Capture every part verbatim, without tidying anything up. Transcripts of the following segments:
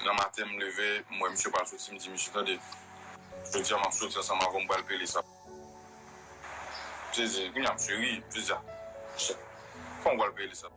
Nan maten, m leve, m wè misye pral soti, m di misye, "Tande, jodi a m ap soti ansanm avè w, m pral pele sa." M sezi, kounye a m sezi, m sezi a. Kòman m pral pele sa?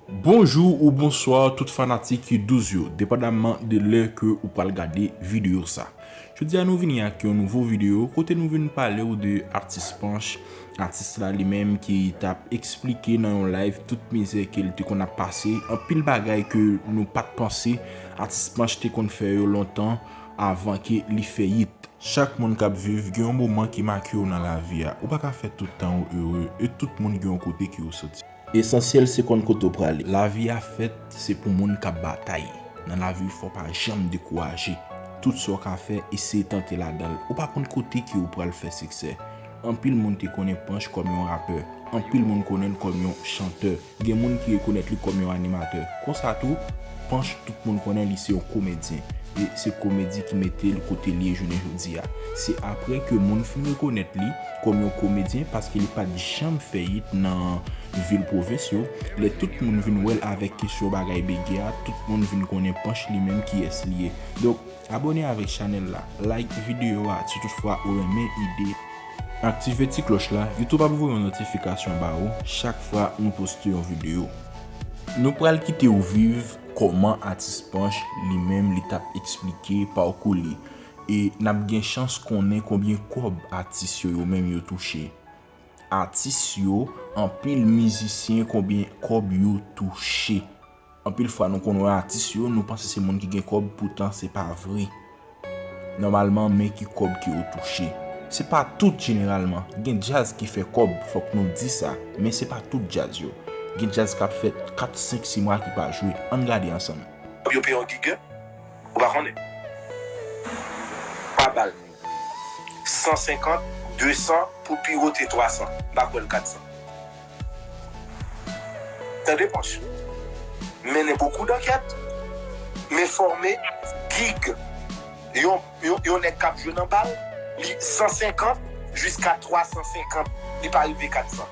Bonjou ou bonswa tout fanatik Douz yo, depandamman de lè ke ou pral gade videyo sa. Jodi a nou vini ak yon nouvo videyo kote nou vin pale w de atis Panch. Atis la li menm ki t ap eksplike nan yon live tout mizè ke l te konn ap pase, anpil bagay ke nou pa t panse atis Panch te konn fè yo lontan avan ke li fèyit. Chak moun k ap viv gen yon moman ki make w nan lavi a. Ou pa ka fè tout tan ou ere, e tout moun gen yon kote ke yo soti. Esansyèl se konn kote w prale. Lavi a fèt se pou moun k ap batay. Nan lavi fò w pa janm dekouraje. Tout sa w ka fè, eseye tante ladan l. Ou pa konn kote ke w pral fè siksè. Anpil moun te konnen Panch kòm yon rapè. Anpil moun konnen l kòm yon chantè. Gen moun ki rekonèt li kòm yon animatè. Konsa tou, Panch tout moun konnen li se yon komedyen. E se komedi ki mete l kote l ye jounen jodi a. Se apre ke moun fin rekonèt li kòm yon komedyen paske li pa t janm fèyit nan vil pwovens yo. Lè tout moun vin wè l avèk kesyon bagay bege a, tout moun vin konnen Panch li menm kiyès li ye. Donk, abòne avèk chanèl la, like videyo a si toutfwa ou renmen ide. Aktive ti klòch la, YouTube ap voye yon notifikasyon ba ou chak fwa nou poste yon videyo. Nou pral kite w viv kòman atis Panch li menm li t ap eksplike pakou li. E n ap gen chans konnen konbyen kòb atis yo yo menm yo touche. Atis yo, anpil mizisyen, konbyen kòb yo touche. Anpil fwa nou konn wè atis yo, nou panse se moun ki gen kòb, poutan se pa vre. Nòmalman, men ki kòb ke yo touche. Se pa tout jeneralman. Gen djaz ki fè kòb, fòk nou di sa, men se pa tout djaz yo. Gen djaz k ap fè kat, senk, sis mwa ki pa jwe. Ann gade ansanm. Yo peye yon gig, ou pa konnen. Pa bal. San senkant, de san, pou pi wo te twa san. M pa kwè l kat san. Tande Panch. Mennen bokou dankèt, men fòme gig. Yon, yon, yon nèg k ap jwe nan bal, li san senkant jiska twa san senkant, li pa rive kat san.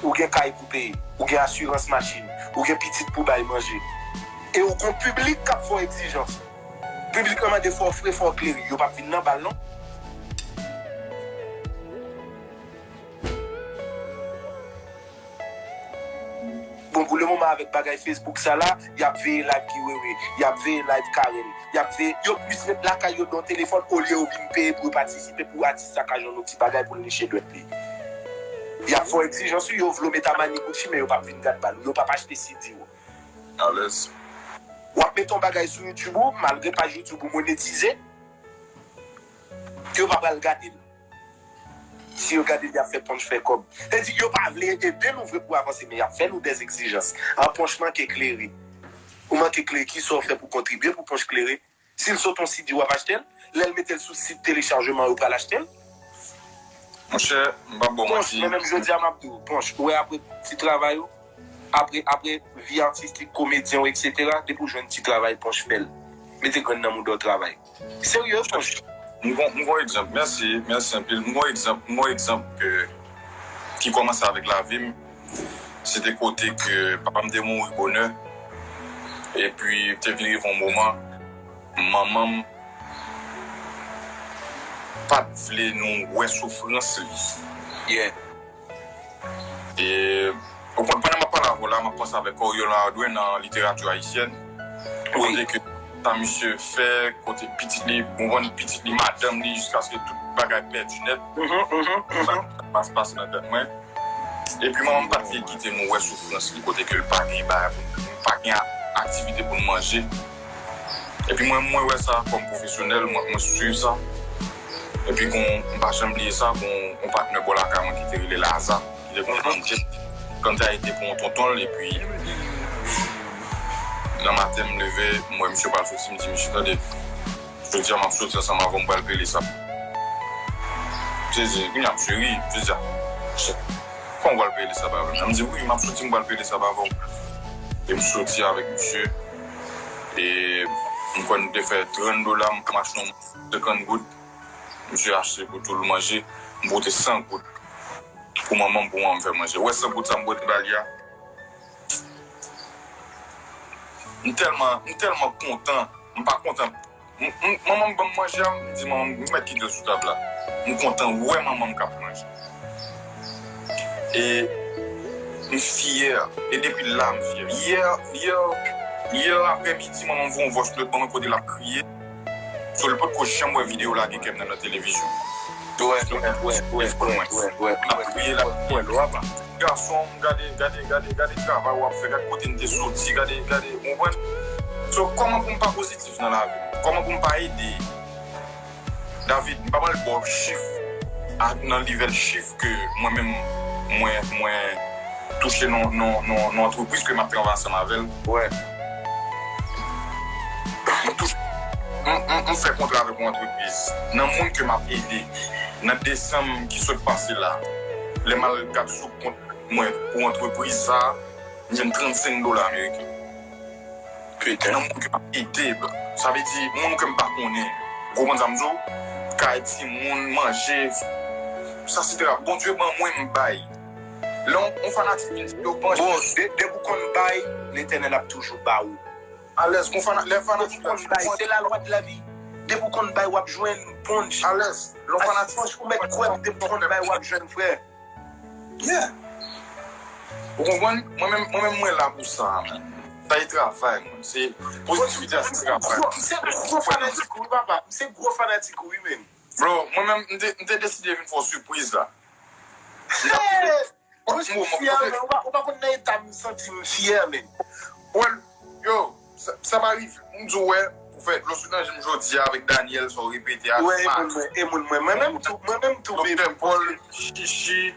Ou gen kay pou peye, ou gen asirans machin, ou gen pitit pou bay manje. E ou gon piblik k ap fè w egzijans. Piblik lan mande fò w fre, fò w klere. Yo p ap vin nan bal non. Bon, pou lemoman avèk bagay Facebook sa la, y ap veye live Guy Wewe, y ap veye live Carel, y ap veye, yo plis ret lakay yo dan telefòn olye yo vin peye pou yo patisipe pou atis sa ka jwenn yon ti bagay pou l niche dwèt li. Y ap fè w egzijans wi, yo vle w met Armani Gucci men yo p ap vin gad bal ou, yo p ap achte C D ou. Alèz. W ap met yon bagay sou YouTube ou, malgre paj YouTube ou monetize, yo pa pral gade l. Si yo gade l, y ap fè Panch fè kòb. Sa vle di, yo pa vle ede nou vre pou avanse, men y ap fè nou dèzegzijans. An Panch manke klere. Ou manke klere, kisa w fè pou kontribye pou Panch klere? Si l sot yon C D, w ap achte l. Lè l mete l sou sit telechajman, yo pral achte l. Monchè, m p ap ba w manti. Panch, men menm jodi a, m ap di w, Panch, ou wè apre ti travay ou, apre, apre vi atistik, komedyen w, etsetera, depi w jwenn ti travay, Panch, fè l. Mete grenn nan mouda w, travay. Serye, Panch. M gon, m gon egzanp. Mèsi, mèsi anpil. M gon egzanp, m gon egzanp ke, ki kòmanse avèk lavi m. Se te kote ke papa m te mouri bonè. Epi, te vin rive yon moman, manman m pa t vle nou wè soufrans li. Yeah. E, ou konn, pandan m ap pale avè w la, m ap panse avèk Coriol Hardway nan literati ayisyèn. Wi. Kote ke sa misye fè, kote pitit li, ou konprann, pitit li, madanm li, jiskaske tout bagay pèdi nèt. Mhm, mhm, mhm. Sa, sa pase nan tèt mwen. Epi manman m pa t vle kite nou wè soufrans li, kote ke l pa gen bagay pou, pa gen a-, aktivite pou n manje. Epi mwen, mwen wè sa kòm pwofesyonèl, mwen, mwen swiv sa. Epi gon, m pa janm bliye sa, gon, gon patnè bò lakay mwen ki te rele Laza, ki te konn vann kèk kantay te pou yon tonton l, epi nan maten m leve, m wè misye pral soti, m di, "Misye, tande, jodi a m ap soti ansanm avè w, m pral pele sa." M sezi, kounye a m sezi, m sezi a, "Chè, kòman w pral pele sa avè m?" M di, "Wi, m ap soti, m pral pele sa avè w." E m soti avèk misye, e m kwè nou te fè trant dola, m mache yon senkant goud. Misye achte pou tou l manje, m pote san goud pou manman m, pou manman m fè manje. Ou wè san goud sa m pote ba li a? M tèlman, m tèlman kontan. M pa kontan. M, m, manman m ban m manje a, m di manman m, m mèt kite l sou tab la. M kontan wè manman m k ap manje. E m fyè. E depi la, m fyè. Yè, yè, yè aprèmidi, manman m voye yon voice note ban mwen kote l ap kriye. So, li potko janm wè videyo Lage Kè M nan nan televizyon. Wè, wè, wè, wè, wè, wè, wè, wè. L ap kriye, l ap kriye. Gason, gade, gade, gade, gade travay w ap fè, gade kote n te soti, gade, gade, ou konprann? So, kòman pou m pa pozitif nan lavi m? Kòman pou m pa ede? David, m pa pral ba w chif ak nan level chif ke mwen menm, mwen, mwen touche nan, nan, nan, nan antrepriz ke m ap travay ansanm avè l. Wè. M touche, m, m, m fè kontra avèk yon antrepriz. Nan moun ke m ap ede, nan desanm ki sot pase la, lè m al gad sou kont mwen pou antrepriz sa, m jwenn trannsenk dola ameriken. Nan moun ke m ap ede, bro. Sa vle di, moun ke m pa konnen. Ou konprann sa m di w? Kay timoun, manje, etsetera. Bondye ban mwen, m bay. Lè yon, yon fanatik vin di yo manje. Bon, de, depi w konn bay, Letènèl ap toujou ba ou. Alèz, kon fana-, lè fanatik la. Depi w konn bay, se la lwa de la vi. Depi w konn bay, w ap jwenn, punch. Alèz, lè yon fanatik. Punch, ou mèt kwè, depi w konn bay, w ap jwenn, frè. Yeah. Ou konprann? Mwen menm, mwen menm, mwen la pou sa, man. Sa e travay, man. Se pozitivite a, se travay. M se gwo fanatik ou, wi, papa. M se gwo fanatik ou, wi, menm. Bro, mwen menm, m te, m te deside vin fè w sipriz la. Mwen fyè, men ou pa, ou pa konn nan eta m santi m fyè, men. Well, yo, sa, sa pa rive. M di w, wè, ou fè dlo sot nan je m jodi a avèk Daniel, sa w repete a, e moun mwen, e moun mwen. Mwen menm tou, mwen menm tou, baby. Doktè Paul, Chichi,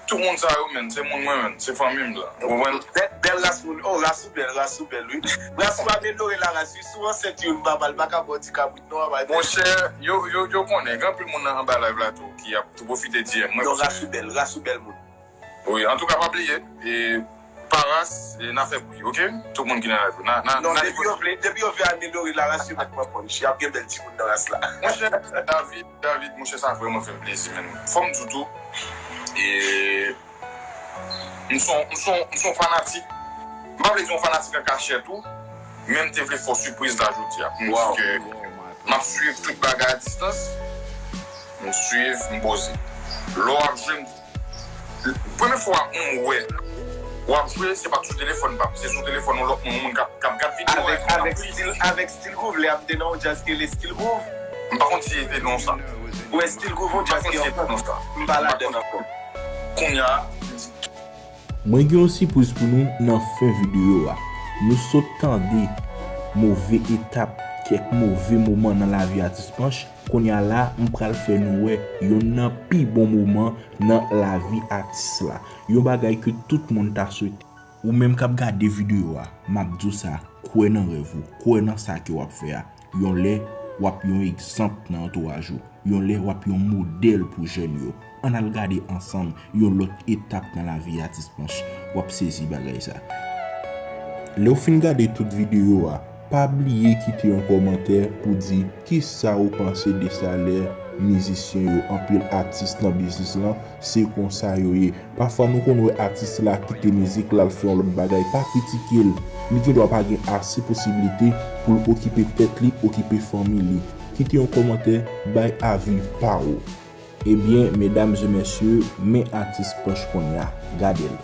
tout moun sa yo, menn, se moun mwen, menn, se fanmi m la. Ou konprann? Bèl, bèl ras moun. Oh, ras ou bèl, ras ou bèl, wi. Ras ou amelyore la ras, wi. Si w ansent youn, papa, l pa ka ba w ti kabrit, non, papa. Monchè, yo, yo, yo konnen, gen anpil moun nan anba live la tou ki ap tou pwofite di m. Non, ras ou bèl, ras ou bèl moun. Wi, antouka, pa bliye, e, pa ras, e, n a fè bri, oke? Tout moun ki nan live, n a, n a, non, n a depi yo vle, depi yo vle amelyore la ras, yo mèt pran punch. Y ap gen bèl timoun nan ras la. Monchè, David, David, monchè, sa vrèman fè m plezi, menn. Fò m di w tou, e, m son, m son, m son fanatik. M pa vle di yon fanatik an kachèt tou, men m te vle fè w sipriz la jodi a. Pou m di ke m ap swiv tout bagay a distans. M swiv, m poze. Lè w ap jwe, m Premye fwa m wè w ap jwe, se pa t sou telefòn pa m, se sou telefòn yon lòt moun, yon moun k ap, k ap gad videyo a epi l ap ri. Avèk Steel, avèk Steel Groove, lè ap te nan yon djaz ki rele Steel Groove. M pa konn si se te non sa. Wè, Steel Groove, yon djaz ki ankò. M pa konn si se te non sa. M pa ladann ankò. Kounye a, m di. Mwen gen yon sipriz pou nou nan fen videyo a. Nou sot tande move etap, kèk move moman nan lavi atis Panch. Kounye a la, m pral fè nou wè yonn nan pi bon moman nan lavi atis la. Yon bagay ke tout moun ta swete. Ou menm k ap gade videyo a, m ap di w sa, kwè nan rèv ou, kwè nan sa ke w ap fè a. Yon lè, w ap yon egzanp nan antouraj ou. Yon lè, w ap yon modèl pou jèn yo. Ann al gade ansanm yon lòt etap nan lavi atis Panch. W ap sezi bagay sa. Lè w fin gade tout videyo a, pa bliye kite yon kòmantè pou di kisa ou panse de salè mizisyen yo. Anpil atis nan biznis lan, se konsa yo ye. Pafwa nou konn wè atis la kite mizik la, l fè yon lòt bagay, pa kritike l. Li gen dwa pa gen ase posiblite pou l okipe tèt li, okipe fanmi li. Kite yon kòmantè, bay avi pa w. Ebyen, medam e mesye, men atis Panch kounye a. Gade l.